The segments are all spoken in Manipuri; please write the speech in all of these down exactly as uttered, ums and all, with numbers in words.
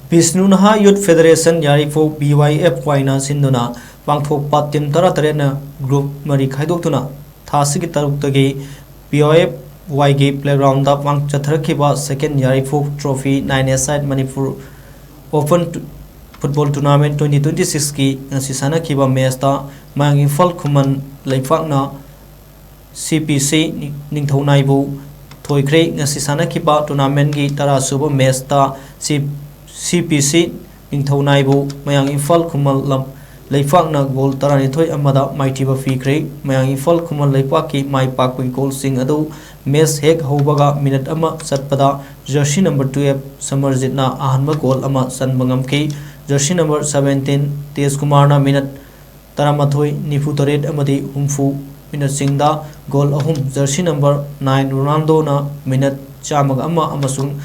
ꯕꯤꯁꯅꯨ ꯅꯍꯥ ꯌꯨꯠ ꯐꯦꯗꯔꯦꯁꯟ ꯌꯥꯏꯔꯤꯄꯣꯛ, B Y F Y ꯅ ꯁꯤꯟꯗꯨꯅ ꯄꯥꯡꯊꯣꯛꯄ ꯇꯤꯝ ꯇꯔꯥꯇꯔꯦꯠꯅ ꯒ꯭ꯔꯨꯞ ꯃꯔꯤ ꯈꯥꯏꯗꯣꯛꯇꯨꯅ ꯊꯥ ꯑꯁꯤꯒꯤ ꯇꯔꯨꯛꯇꯒꯤ B Y F Y ꯒꯤ ꯄ꯭ꯂꯦꯒ꯭ꯔꯥꯎꯟꯗ ꯄꯥꯡ-, ꯆꯠꯊꯔꯛꯈꯤꯕ ꯁꯦꯀꯦꯟ Yairipok trophy nine A side Manipur open ꯇꯨ-, ꯐꯨꯠꯕꯣꯜ ꯇꯨꯔꯅꯥꯃꯦꯟ ꯇ꯭ꯋꯦꯟꯇꯤ ꯇ꯭ꯋꯦꯟꯇꯤ ꯁꯤꯛꯁꯀꯤ ꯉꯁꯤ ꯁꯥꯟꯅꯈꯤꯕ ꯃꯦꯆꯇ ꯃꯌꯥꯡ ꯏꯝꯐꯥꯜ ꯈꯨꯃꯟ ꯂꯩꯄꯥꯛꯅ C P C ꯅꯤꯡꯊꯧꯅꯥꯏꯕꯨ ꯊꯣꯏꯈ꯭ꯔꯦ꯫ ꯉꯁꯤ ꯁꯥꯟꯅꯈꯤꯕ ꯇꯨꯔꯅꯥꯃꯦꯟꯒꯤ ꯇꯔꯥꯁꯨꯕ ꯃꯦꯆꯇ C-, C P C ꯅꯤꯡꯊꯧꯅꯥꯏꯕꯨ ꯃꯌꯥꯡ ꯏꯝꯐꯥꯜ ꯈꯨꯃꯟ ꯂꯝ-, ꯂꯩꯄꯥꯛꯅ ꯒꯣꯜ ꯇꯔꯥꯅꯤꯊꯣꯏ ꯑꯃꯗ ꯃꯥꯏꯊꯤꯕ ꯄꯤꯈ꯭ꯔꯦ꯫ ꯃꯌꯥꯡ ꯏꯝꯐꯥꯜ ꯈꯨꯃꯟ ꯂꯩꯄꯥꯛꯀꯤ ꯃꯥꯏ ꯄꯥꯛꯄꯒꯤ ꯒꯣꯜꯁꯤꯡ ꯑꯗꯨ ꯃꯦꯆ ꯍꯦꯛ ꯍꯧꯕꯒ ꯃꯤꯅꯠ ꯑꯃ ꯆꯠꯄꯗ ꯖꯔꯁꯤ ꯅꯝꯕꯔ twelve ꯁꯃꯔꯖꯤꯠꯅ ꯑꯍꯥꯟꯕ ꯒꯣꯜ ꯑꯃ ꯆꯟꯕ ꯉꯝꯈꯤ꯫ ꯖꯔꯁꯤ ꯅꯝꯕꯔ seventeen ꯇꯦꯖꯀꯨꯃꯥꯔꯅ ꯃꯤꯅꯠ ꯇꯔꯥꯃꯥꯊꯣꯏ, ꯅꯤꯐꯨꯇꯔꯦꯠ ꯑꯃꯗꯤ ꯍꯨꯝꯐꯨ ꯃꯤꯅꯠꯁꯤꯡꯗ ꯒꯣꯜ ꯑꯍꯨꯝ, ꯖꯔꯁꯤ ꯅꯝꯕꯔ nine ꯔꯣꯅꯥꯜꯗꯣꯅ ꯃꯤꯅꯠ ꯆꯥꯝꯃꯒ ꯑꯃ ꯑꯃꯁꯨꯡ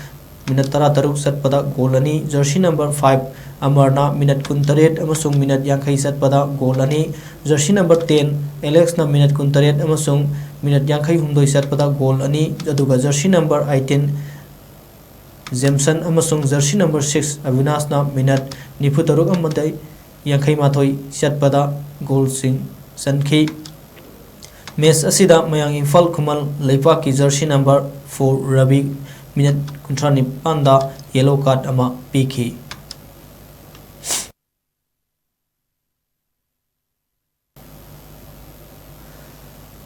ꯃꯤꯅꯠ ꯇꯔꯥꯇꯔꯨꯛ ꯆꯠꯄꯗ ꯒꯣꯜ ꯑꯅꯤ, ꯖꯔꯁꯤ ꯅꯝꯕꯔ five ꯑꯃꯔꯅ ꯃꯤꯅꯠ ꯀꯨꯟꯇꯔꯦꯠ ꯑꯃꯁꯨꯡ ꯃꯤꯅꯠ ꯌꯥꯡꯈꯩ ꯆꯠꯄꯗ ꯒꯣꯜ ꯑꯅꯤ, ꯖꯔꯁꯤ ꯅꯝꯕꯔ ten ꯑꯦꯂꯦꯛꯁꯅ ꯃꯤꯅꯠ ꯀꯨꯟꯇꯔꯦꯠ ꯑꯃꯁꯨꯡ ꯃꯤꯅꯠ ꯌꯥꯡꯈꯩ ꯍꯨꯝꯗꯣꯏ ꯆꯠꯄꯗ ꯒꯣꯜ ꯑꯅꯤ, ꯑꯗꯨꯒ ꯖꯔꯁꯤ ꯅꯝꯕꯔ eighteen ꯖꯦꯝꯁꯟ ꯑꯃꯁꯨꯡ ꯖꯔꯁꯤ ꯅꯝꯕꯔ six ꯑꯕꯤꯅꯥꯁꯅ ꯃꯤꯅꯠ ꯅꯤꯐꯨꯇꯔꯨꯛ ꯑꯃꯗꯤ ꯌꯥꯡꯈꯩ ꯃꯥꯊꯣꯏ ꯆꯠꯄꯗ ꯒꯣꯜꯁꯤꯡ ꯆꯟꯈꯤ꯫ ꯃꯦꯆ ꯑꯁꯤꯗ ꯃꯌꯥꯡ ꯏꯝꯐꯥꯜ ꯈꯨꯃꯟ ꯂꯩꯄꯥꯛꯀꯤ jersey number four Rabi minute ꯀꯨꯟꯊ꯭ꯔꯥ ꯅꯤꯄꯥꯟꯗ ꯌꯦꯂꯣ ꯀꯥꯔꯗ ꯑꯃ ꯄꯤꯈꯤ꯫